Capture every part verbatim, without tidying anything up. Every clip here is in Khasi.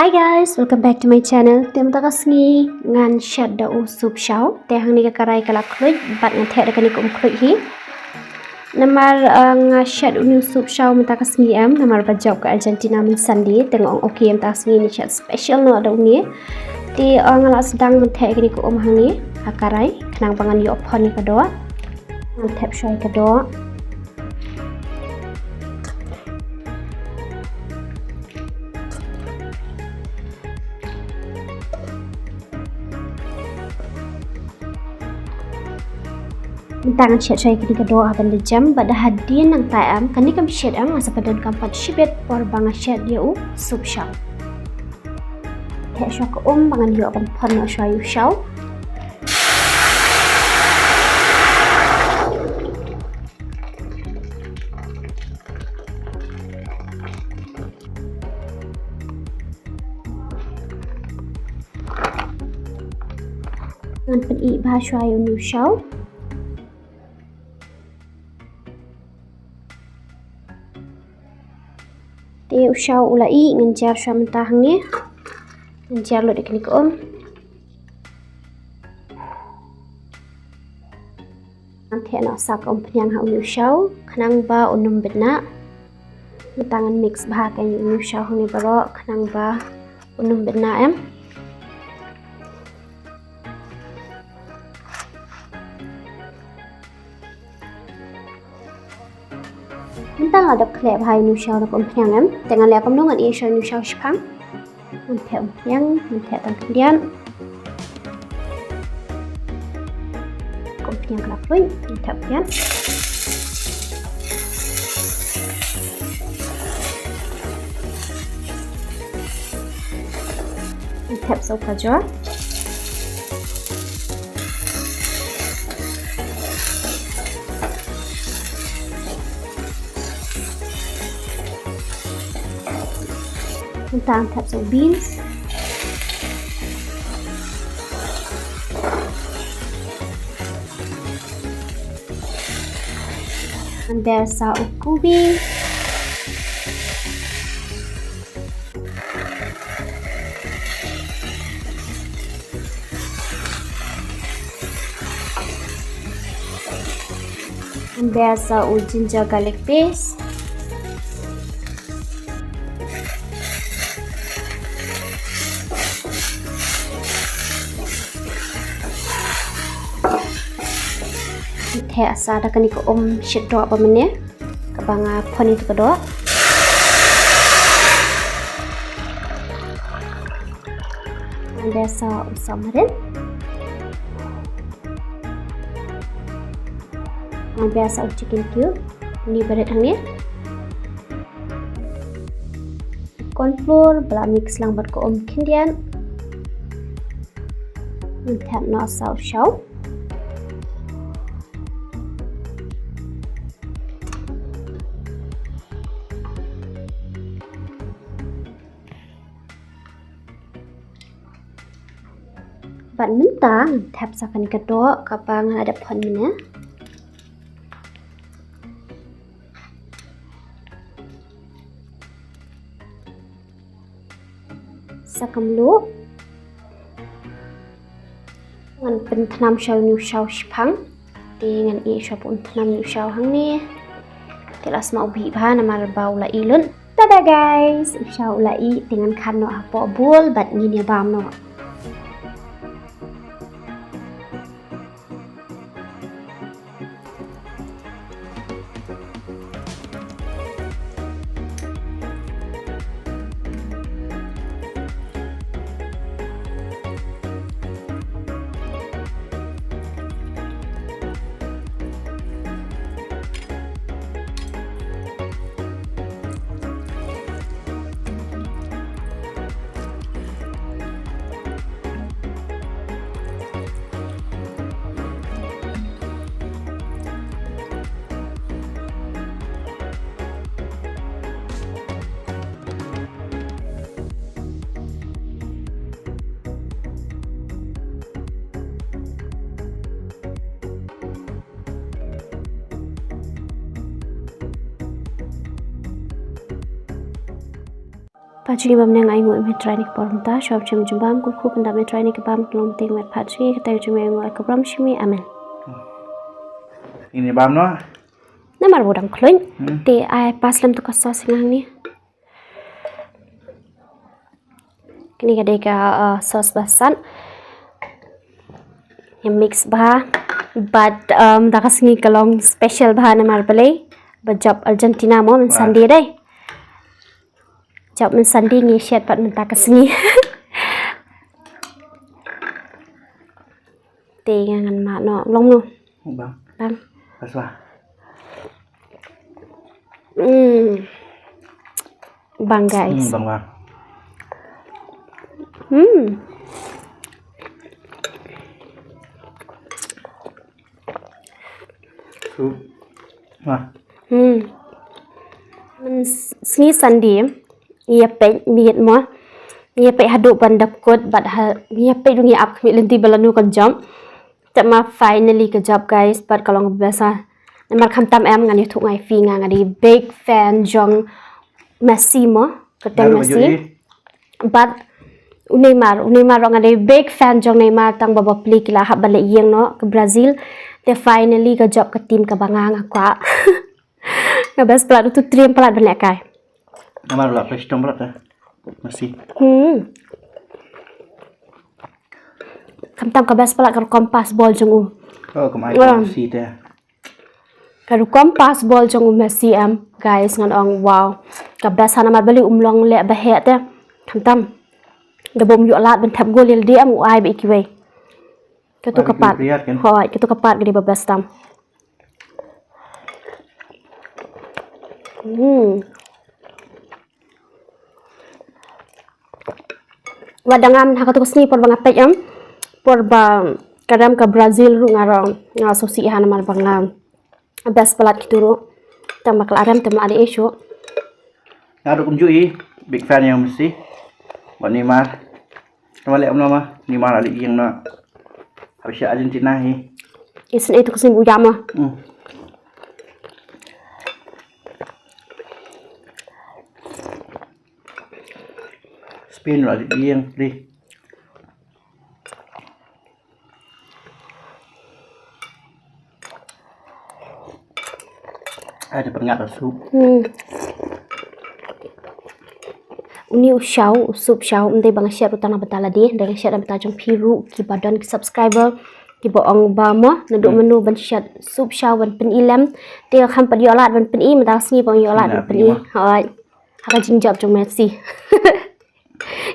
Hi guys, welcome back to my channel. Te mynta ka sngi ngan shet da u soup shaw. Te hangne ka karai ka la khluit bad ngan theh da kane ka um khluit hi. Namar, uh, nga shet une u soup shaw mynta ka sngi em, namar ba jop ka Argentina myn Sunday. Te nga ong okay, mynta ka sngi ngan shet special noh da une. Te, uh, nga la sdang ban theh kane ka um hangne ha karai khnang ba ngan ïoh phon ïa ka doh. Ngan thep shuwa ïa ka doh. Mynta ngan shet shuwa ïa kane ka doh ha ban da jem, bad da hadien nangta em, kane kam shet em, nga sa pyndonkam pat shibit por ba nga shet ïa u soup shaw. Theh shuwa ka um ba ngan ïoh ban phon noh shuwa ïa u shaw. Ngan pynïh bha shuwa ïa une u shaw. Te u shaw u la ih, ngan jer shuwa mynta hangne. Ngan jer lut ïa kane ka um. Ngan theh noh sa ka umphniang ha une u shaw khnang ba un ym bitnah. Mynta ngan mix bha ka une u shaw hangne baroh khnang ba un ym bitnah em. Mynta nga la dep khleh bha ïa une u shaw da ka umphniang em. Te ngan leh kumno, ngan ïeh shuwa ïa une u shaw shiphang. Ngan theh umphniang, ngan theh tang khyndiat. Ka umphniang ka la khluit, ngan theh khyndiat. Ngan thep sa u kajor. Ngan thep sa u beans. Ngan ber sa u kubi. Ngan ber sa u ginger garlic paste. Theh sa da kane ka um shit doh ba mynne kaba nga phon ïa ka doh. Ngan ber sa u sohmarit. Ngan ber sa u chicken cube. Ni barit hangne. Corn flour ba la mix lang bad ka um khyndiat. Ngan thep noh sa u shaw. Bad mynta ngan thep sa kane ka doh kaba nga la dep phon mynne. Sa ka mluh. Ngan pynthnam shuwa ïa une u shaw shiphang. Te ngan ïeh shuwa ba un thnam ïa une u shaw hangne. Te la sma u bih bha namar ba u la ih lut. Tada guys, u shaw u la ih, te ngan kham noh hapoh bowl bad ngin ïa bam noh. Pha jong ngi ba mynne nga ainguh ïa me Trai ha kane ka por mynta, shwa ban shim jingbam, kyrkhu pyndap me Trai ha kane ka bam, ka long teng met pha jong ngi, ka tang jong me ainguh ïa ka Masi me, amen. Ngin ïa bam noh. Namar ba u dang khluit. Hmm. Te ai pass lem to ka sauce hangne. Kane ka dei ka, uh, sauce ba sat. Ïa mix bha. But, um, da ka sngi ka long special bha namar balei ba jop Argentina mo, myn Sunday dei. Jop myn Sunday, ngi shet pat mynta ka sngi. Te ngan mad noh, long noh. Bang. Bang. Pas lah. Hmm. Bang, guys. Hmm, bang, bang. Hmm. Sup. Wah. Hmm. Myn s-, sngi Sunday, ngi ïa peit miet mo. Ngi ïa peit haduh ban da kut, bad ha, ngi ïa peit ruh ngi ap khmih lynti ba lano kan jop. Te ma finally ka jop, guys, bad ka long ba best. Namar khamtam em, ngan ïathuh ngai phi, nga nga dei big fan jong Messi mo, ka teng Messi. Bad u Neymar, u Neymar ruh nga dei big fan jong Neymar, tang ba ba plie ki la hap ban leit ïeng noh ka Brazil. Te finally ka jop ka team kaba nga nga kwah. Nga best palat, utu triem palat ban lehkai. Namar la play shitom palat, eh. Messi. Hmm. Khamtam ka best palat ka rukom pass bol jong u. Oh, ka mai Messi te. Ka rukom pass bol jong u Messi em, guys, ngan ong wow. Ka best ha namar balei um long leh ba heh te. Khamtam. Da bym ïoh lad ban thep gol ïa lade em, u ai beit kiwei. Katu ka pat. Hooid, katu ka pat ka dei ba best tam. Hmm. Wat da ngam ha katu ka sngi por ba nga peit em, por ba ka rem ka Brazil ruh nga rong, nga sngewsih ha namar ba nga best palat kitu ruh. Tang ba ka la rem te ma la dei issue. Nga ruh kumjuh hi, big fan ïa u Messi. Bad Neymar. Tang ba leh kumno ma, Neymar la leit ïeng noh. Haba sha Argentina hi. Isynei tu ka sngi bu ïam ma. Hmm. Spain la leit ïeng ri. Ai, da pynngad da sup. Hmm. Une u shaw, u sup shaw, ym dei ba nga share ruh tang na bynta lade, dei nga share na bynta jong phi ruh kiba don ki subscriber kiba ong ba mo naduh mynno ban share sup shaw ban pyni lem. Te nga kham pat ïoh lad ban pyni, mynta ka sngi ba nga ïoh lad ban pyni. Hooid. Ha ka jingjop jong Messi.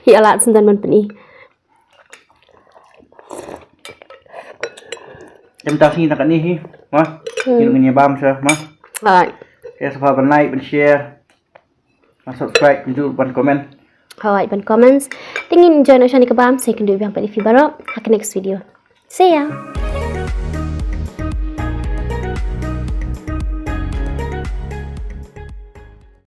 Ïoh lad shen ban pyni. Te mynta ka sngi tang katne hi, ma. Hmm. Ngin ïa bam sha, ma. Hooid. Te sngewbha ban like, ban share, ban subscribe, kumjuh ban comment. Hooid, ban comments. Te ngin join noh shane ka bam, sa ïakynduh biang pat ïa phi baroh ha ka next video. See ya.